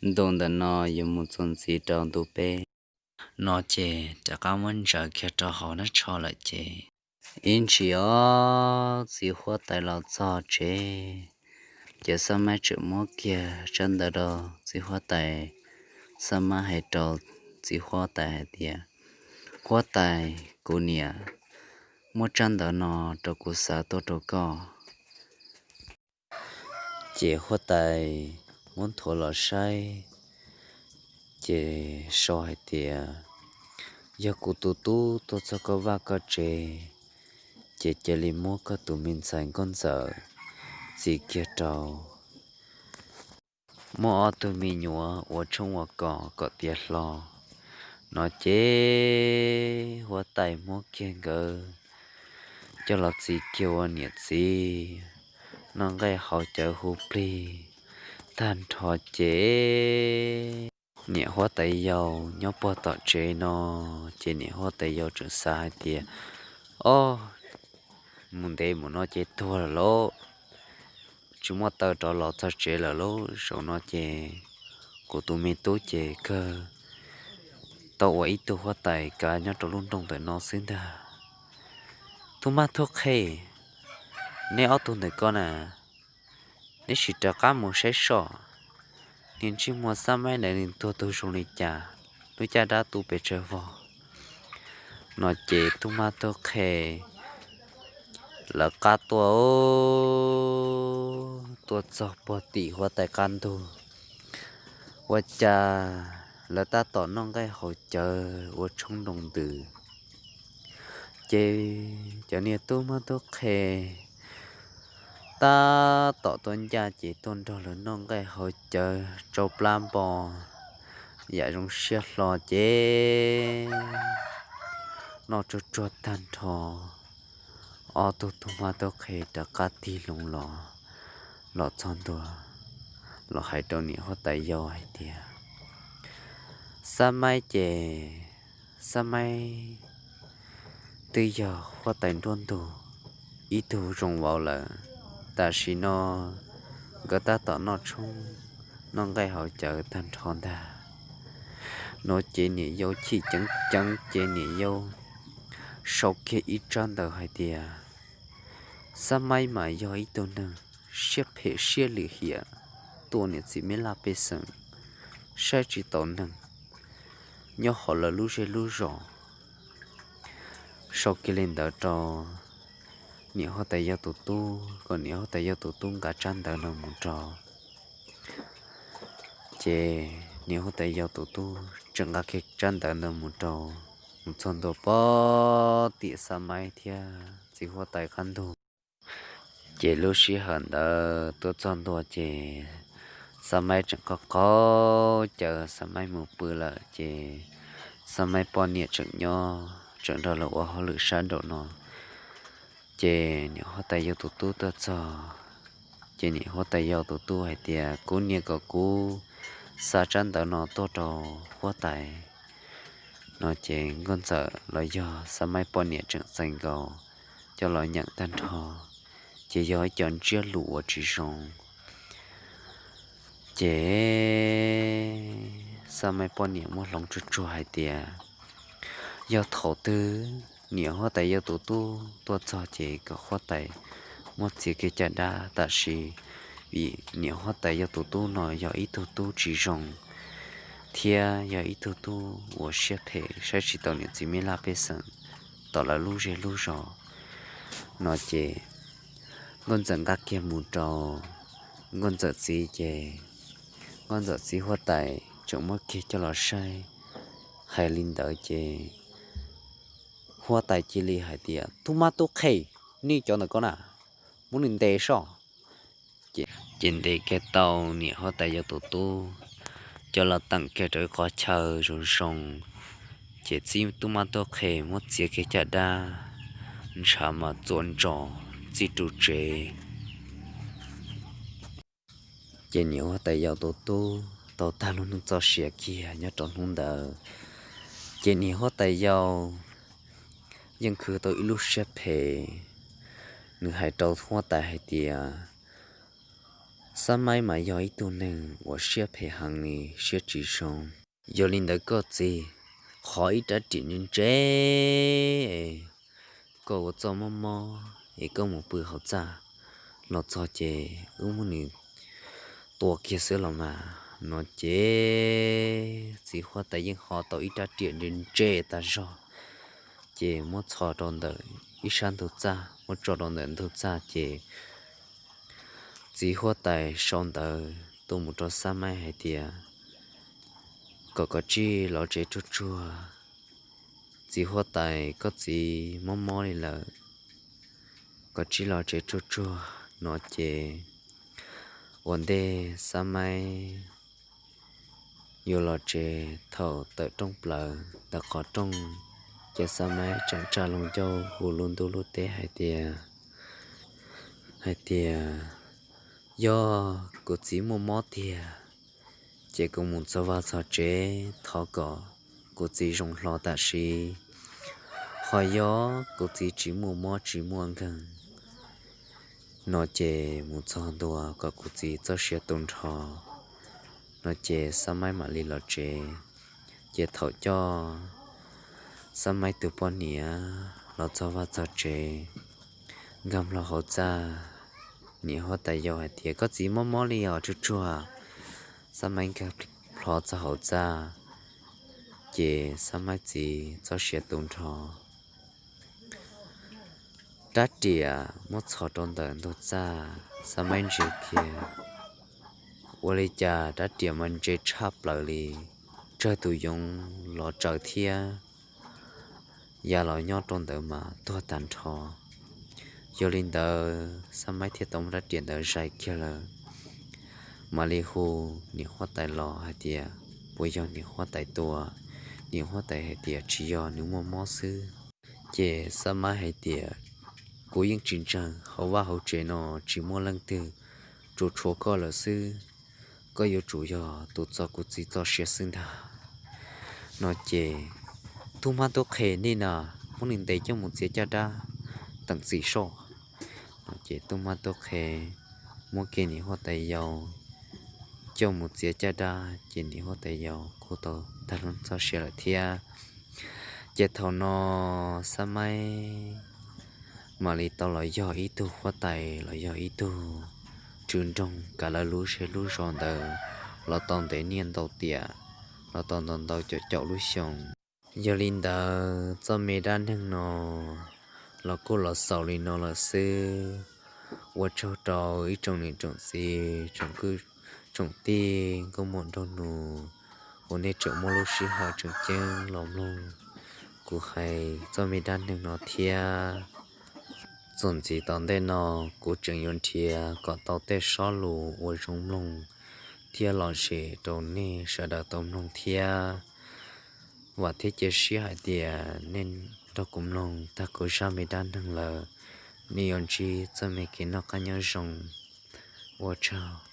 ntu ntawm no yuav mus txuas ntxiv rau ntu peb. No ces rov qab muab ntsaws kiag rau hauv nab tsho lawm ces ib ntsis os txiv huab tais los txog tsev, ces Xab Maib tseem muab kiag tsab ntawv rau txiv huab tais. Xab Maib hais rau txiv huab tais hais tias, Huab tais, kuv niam muab tsab ntawv no rau kuv xa tuaj rau koj. Ces huab tais muab nthuav los saib, ces sau hais tias, Yog kuv tus tub tuaj txog koj vaj koj tsev, ces cia li muab koj tus me ntxhais Nkauj Ntxawm txi kiag rau, muab ob tug me nyuam ua tshoob ua kos kom tiav hlo. No ces huab tais muab kiag nkawd coj los txi kiag ua niam txiv, noj nqaij haus cawv hu plig tag nrho ces niam huab tais yau nyob puag tom tsev no, ces niam huab tais yau tseem xav hais tias, Ob, mus ntev mus no ces tuag lawm lauj, tsis muaj taw rov los txog tsev lawm lauj, zaum no ces kuv tus me tub ces kawg tau ua ib tug huab tais kav nyob rau lub nroog ntawm no xwb ntag. Tub Mab Tub Qhe, neb ob tug ntawm ko na, neb sim rov qab mus saib soj, niag ntsej muag Xab Maib ntawd nws tuag tug zoo li cas, lub caj dab tu pes tsawg vog. No ces Tub Mab Tub Qhe lawv qab tuaj, tuaj txog puag tim huab tais qab ntug, ua cas lawv tab tom noj nqaij haus cawv ua tshoob nroo ntws. Ces cov niag Tub Mab Tub Qhe tab tom tuaj ncaj ces tuaj nrog lawv noj nqaij haus cawv tsau plab npo yam zoo siab hlo ces noj tsuag tsuag tag nrho, ob tug Tub Mab Tub Qhe rov qab tig loo los, los txog ntua, los hais rau niam huab tais yau hais tias, Xab Maib ces, Xab Maib twb yog huab tais nruab ntug ib tug zoo vauv lawm, tam sim no nkawd tab tom noj tshoob noj nqaij haus cawv tag nrho ntag. No ces niam yau chim ceev ceev ces niam yau sau kiag ib tsab ntawv hais tias, Xab Maib mas yog ib tug neeg siab phem siab lim hiam, tua niam txiv me laj pej xeem, saib tsis taus neeg nyob hauv lawv lub zej lub zos. Sau kiag li ntawd rau niam huab tais yau tus tub, kom niam huab tais yau tus tub nqa tsab ntawv no mus rau. Ces niam huab tais yau tus tub tseem nqa kiag tsab ntawv ntawd mus rau, mus txog ntua puag tim Xab Maib thiab txiv huab tais qab ntug. Ces lub sij hawm ntawd tuaj txog ntua ces Xab Maib tseem qaug qaug cawv, Xab Maib mus pw lawm ces Xab Maib poj niam tseem nyob, tseem nrog lawv ua hauj lwm sab nraum no. Ces niam huab tais yau tus tub tuaj txog, ces niam huab tais yau tus tub hais tias, Kuv niam kom kuv xa tsab ntawv no tuaj rau huab tais. No ces Nkauj Ntxawm los yog Xab Maib poj niam tseem txais nkaus coj los nyeem tag nrho, ces yog ib co ntsiab lus uas tsis zoo. Ces Xab Maib poj niam muab hloov tsuag tsuag hais tias, yog thaum twg niam huab tais yau tus tub tuaj txog ces kom huab tais muab txiav kiag caj dab, tab sis vim niam huab tais yau tus tub no yog ib tug tub tsis zoo thiab yog ib tug tub uas siab phem saib tsis taus niam txiv me laj pej xeem tom lawv lub zej lub zos. No ces Nkauj Ntxawm nqa kiag mus rau Nkauj Ntxawm txiv ces Nkauj Ntxawm txiv huab tais tseem muab kiag coj los saib. Hais li ntawd ces huab tais cia li hais tias, Tub Mab Tub Qhe, nej cov ntawm ko na, muab nws ntes soj. Ces ntes kiag tau niam huab tais yau tus tub coj los teem kiag rau ib qhov chaw zoo zoo, ces txib Tub Mab Tub Qhe muab txiav kiag caj dab, ntshav mas txua ntsos txij ru tsev. Ces niam huab tais yau tus tub tau tag lub neej txoj sia kiag nyob rau hnub ntawd. Ces niam huab tais yau yeej khwv tau ib lub siab phem, nws hais rau huab tais hais tias, Xab Maib mas yog ib tug neeg uas siab phem heev li, siab tsis zoo. Yog li ntawd koj txiv, qhov ib rab riam ntse ntse, koj ua txuj mob mob es koj mus pw hauv txaj, los txog ces wb muab nws tua kiag xwb los mas. No ces txiv huab tais yeej ho tau ib rab riam ntse ntse tas zog, ces muab txhos rau ntawm ib sab ntug txaj, muab tso rau ntawm ntug txaj ces txiv huab tais sau ntawv tuaj mus rau Xab Maib hais tias kom koj tsij los tsev tsuag tsuag. Txiv huab tais, koj txiv mob mob li lawm, koj tsij los tsev tsuag tsuag. No ces ua ntej Xab Maib yuav los tsev, thaum tawm rooj plaws ntawm qhov rooj, ces Xab Maib tseem tsa loo ncauj hu lub ntuj lub teb hais tias, hais tias, yog kuv txiv muaj mob tiag, ces kuv mus txog vaj txog tsev thov kom kuv txiv zoo hlo tam sim, ho yog kuv txiv tsis muaj mob tsis muaj nkeeg, no ces mus txog ntua kom kuv txiv txoj sia tu nrho. No ces Xab Maib mam li los tsev. Ces thaum coj Xab Maib tus poj niam los txog vaj txog tsev, nkag plho hauv txaj, niam huab tais yau hais tias, koj txiv mob mob li os, tsuag tsuag. Xab Maib nkag plho txog hauv txaj, ces Xab Maib txiv txoj sia tu nrho. Rab riam muab txhos rau ntawm ntug txaj, Xab Maib ntsia kiag, ua li cas rab riam mas ntse tshaj plaws li, tsawg tus yoov los tsaws thiab ya los nyob rau ntawd mas tuag tag nrho. Yog li ntawd Xab Maib thiaj tau muab rab riam ntawd zais kiag lawm, mam li hu niam huab tais los hais tias puas yog niam huab tais tua. Niam huab tais hais tias tsis yog, nws muaj mob xwb. Ces Xab Maib hais tias, kuv yeej tsis ntseeg, hauv vaj hauv tsev no tsis muaj leej twg, tsuas tshuav koj lawm xwb. Koj yuav tsum yog tus txo kuv txiv txoj sia xwb ntag. No ces tub mab tub qhe nej na, muab nws ntes coj mus txiav caj dab teem txim soj. No ces tub mab tub qhe muab kiag niam huab tais yau coj mus txiav caj dab ces niam huab tais yau kuj tau tag lub txoj sia lawm thiab. Ces thaum no Xab Maib mam li tau los yog ib tug huab tais los yog ib tug tswv nroog kav lawv lub zej lub zos ntawd los tau ntev niaj ntau tiam, los tau ntau ntau caum caum lub xyoo. Yog li ntawd txoj me dab neeg no los kuj los xaus li no lawm xwb. Ua tsaug rau ib tsoom niam tsoom txiv, tsoom kwv tsoom tij nkauj muam nraug nus uas nej tseem muaj lub sij hawm tseem ceeb los mloog kuv hais txoj me dab neeg no thiab. Txuas ntxiv tom ntej no kuv tseem yuav nrhiav kom tau tej sob lus uas zoo mloog thiab lom zem rau nej sawv daws tau mloog thiab. Vam thiab cia siab hais tias nej nrog kuv mloog tag kuv zaj me dab neeg lawm, nej yuav ntsib txoj me kev noj qab nyob zoo. Ua tsaug.